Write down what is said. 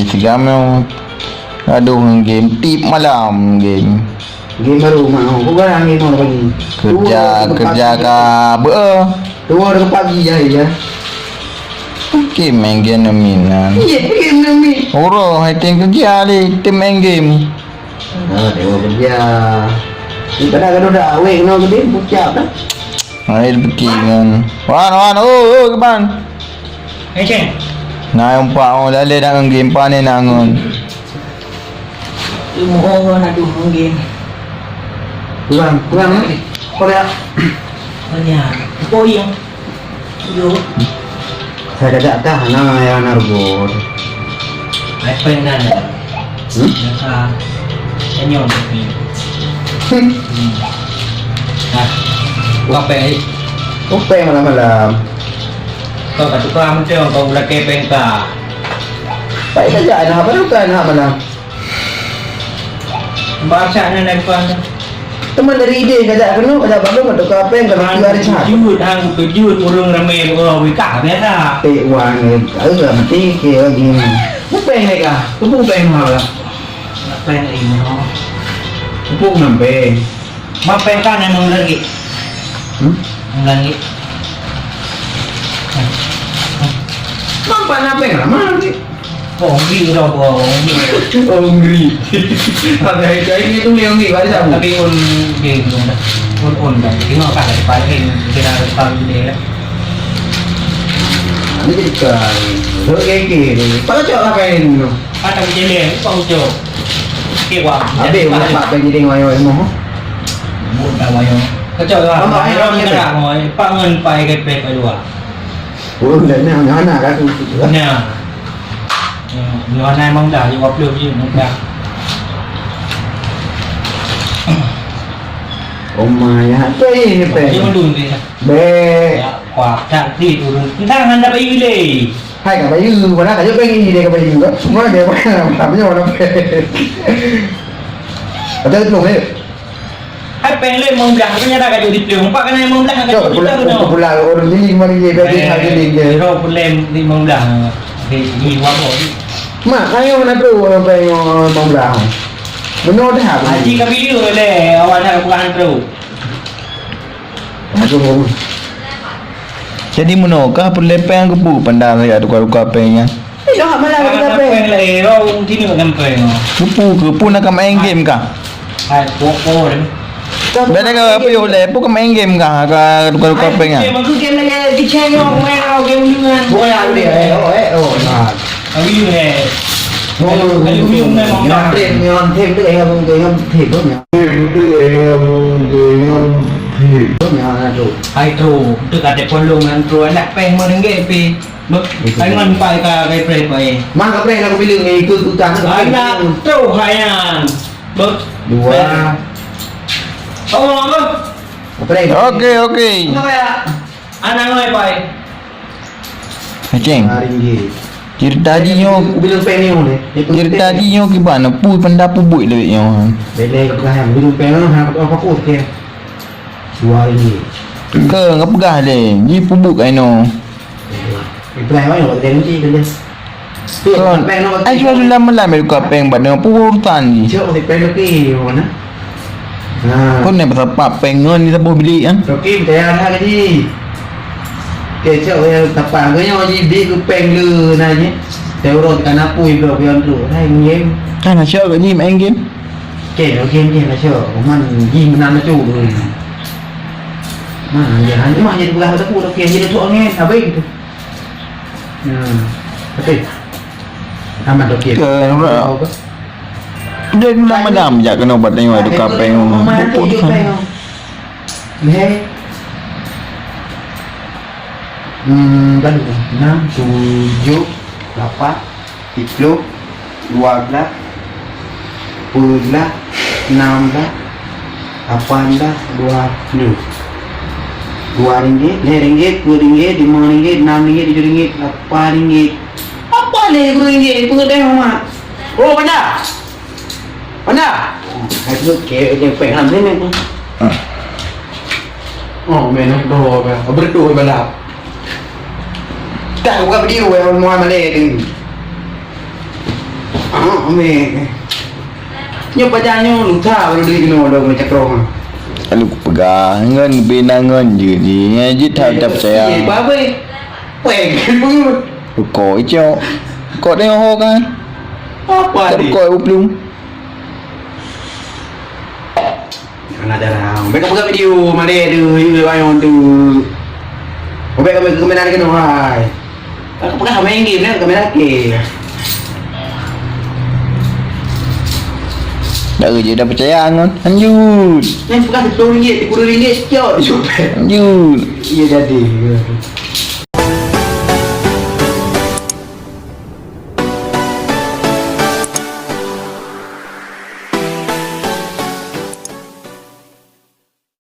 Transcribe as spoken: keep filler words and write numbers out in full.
Instagram nyoe. Aduh, game tiep malam game. Game baru mah. Oh, bukan game baru pagi. Kerja, kerja ka beu. Dua hari pagi ya, ya. Oke, main game naminan. Iya, game nami. Oro, hai tem kerja le, tem main game. Ah, dewa kerja. Ni pada gaduh dah, weh, kena gede, pucak dah. Hai, peti ngan. Wan, wan, oh, oh, keban. Eh, Ceng. Nah, umpak, oh, dah le dah ngan game, pane nak ngan. Ilmu Allah nak dulu game. Kurang, kurang, eh? Kau lihat. Banyak. Kau yang. Yo. Saya dah tak tahan lah yang nargo. Apa yang dah ada? Hmm? Yang ka. Yang nyawa tapi. Hmm. Nah. Apa yang? Apa yang malam-malam? Kau kat tukang macam kau belakang pengka. Baik saja, anak apa tukang anak malam? Baca nan depan tu. Teman dari ide kajak keunoe, kajak bandum, kajak kapeng, kajak tiga hari chat. Keujeuet, hang keujeuet ureueng ramé beugoe wikah biasa. Eh, wan, eh, mati ke lagi. Mupeng ni kah? Tepung peng mah lah. Mupeng ni mah. Tepung nampe. Mupeng kan emang lagi. Hmm? Emang lagi. Nampak napeng lah, mana ni? Oh, ngeri dah, bro. Ngeri. Oh, ngeri. Ada itu, ini tu yang ngeri, ada siapa? Tapi on, dia belum dah. On, on dah. Tengok kat depan ni, kita ada depan ni, ya. Ini jadi kan. Okey, okey. Pada cok lah kain tu. Ada jelek, kau cok. Okey, wah. Habis, jadi wah, tak jadi dengan wayang. Buat dah wayang. Kacau lah. Apa wayang yang ni, gerak, mau. Pangan, pai, kepek, pai, dua. Oh, dah ni anak-anak aku. Nah. Nyoe na memang dah lima puluh biji mudah. Oh my, ya. Apa ini, Pe? Dia mandum dia. Be. Ya, kuah tak di turun. Entah anda bayu le. Hai, ka bayu, mana ka jok bayu dia ka bayu. Mana dia mana? Apa nyoe mana? Ada tu, eh. Hai péng lé limong blah, tapi nyata ka jeuet diplông. Empat kena limong blah, ka jeuet diplông tu. Pula orang giling mari dia, dia giling dia. Ro pulem limong blah. Di, di wabo. Mak, ayo mana tu orang péng limong blah. Benar dah. Haji ka video lé, awak nak bukan tu. Aduh. Jadi meunoe kah peulepeng geupeu pandang ya duka-duka péng nyan? Dah malam kita péng. Péng lé, ro sini makan péng. Geupeu, geupeu nak main game kah? Hai, po, po, deh. Beda ke apa yo le, pu ke main game kah? Ka duka-duka péng nyan. Game aku game lagi di channel main game dengan. Bukan ya, eh, oh, eh, oh, nah. Abi eh. Oh, ayo, ayo, ayo, ayo. Nyan tem, nyan tem tu, eh, abang tu, nyan tem tu, nyan. Tem tu, eh, abang tu, nyan tem tu, nyan tu. Hai tu, tu kata polong nyan tu, anak péng meurengge pi. Bek, hai ngon pai ka kai preh pai. Mah ka preh lah aku bilang ni, ikut utang. Anak tu hayan. Bek. Dua. Oh, apa? Preh. Okey, okey. Kenapa ya? Anak ngon pai. Aceng. Lima ringgit. Cerita tadi nyoe. Bila péng nyoe deh. Cerita tadi nyoe kiban, pu penda pu buet lewat nyoe. Bila peugah yang bila péng nyoe, ha, apa fokus ke? Dua ringgit. Ke, enggak peugah deh. Ni pu buet kai nyoe. Peugah yang mana, buat kerja nanti, kerja. Kon, ai jua sudah malam ya duka péng bak dengan pu urutan ni. Cok, di péng lagi, mana? Ha. Kon ni pasal pap péng ngon ni saboh bilik kan? Okey, percaya dah gaji. Okey, cok, ya, tapang ke nyoh ji, bi ke péng le na ji. Saya urus tekan apui bro, pion tu. Hai, nyen. Kan cok gaji main game. Okey, okey, okey, lah cok. Man ji menang tu. Mana dia? Hanya mah jadi pegang tu, okey, jadi tu angin, habis gitu. Ya. Okey. Aman, okey. Ke, nampak? Dia guna madam jak kena ubat tengok tu kapeng. Bukuk tu kan. Leh. Hmm, kan enam, tujuh, lapan, sepuluh, dua belas, sepuluh belas, enam belas, lapan belas, dua puluh. Dua ringgit, leh ringgit, dua ringgit, lima ringgit, enam ringgit, tujuh ringgit, lapan ringgit. Apa leh dua ringgit? Pengedah amat. Oh, mana? Mana? Hai tu ke dia pek lam sini tu. Oh, mana tu apa? Berdoa balap. Tak buka video yang mau malam ni. Ah, meh. Nyoe pajan nyoe lusa baru dibri keunoe lom cakroe. Lalu kupeugah ngon binangon je di. Nyan jeuet that tapeucaya. Iya, babe. Weh, gitu. Rukok icok. Kok tengok ho kan? Apa ni? Rukok uplu. Anak jarang. Bèk ka peugah video malèe tu, you bayang tu. Bèk ka peugah kamera keunoe hai. Ka peugah main game ni, kamera ke. Dak je dah percaya ngon. Lanjut. Nyan peugah sepuluh ringgit, tiga puluh ringgit sekian. Lanjut. Iya jadi.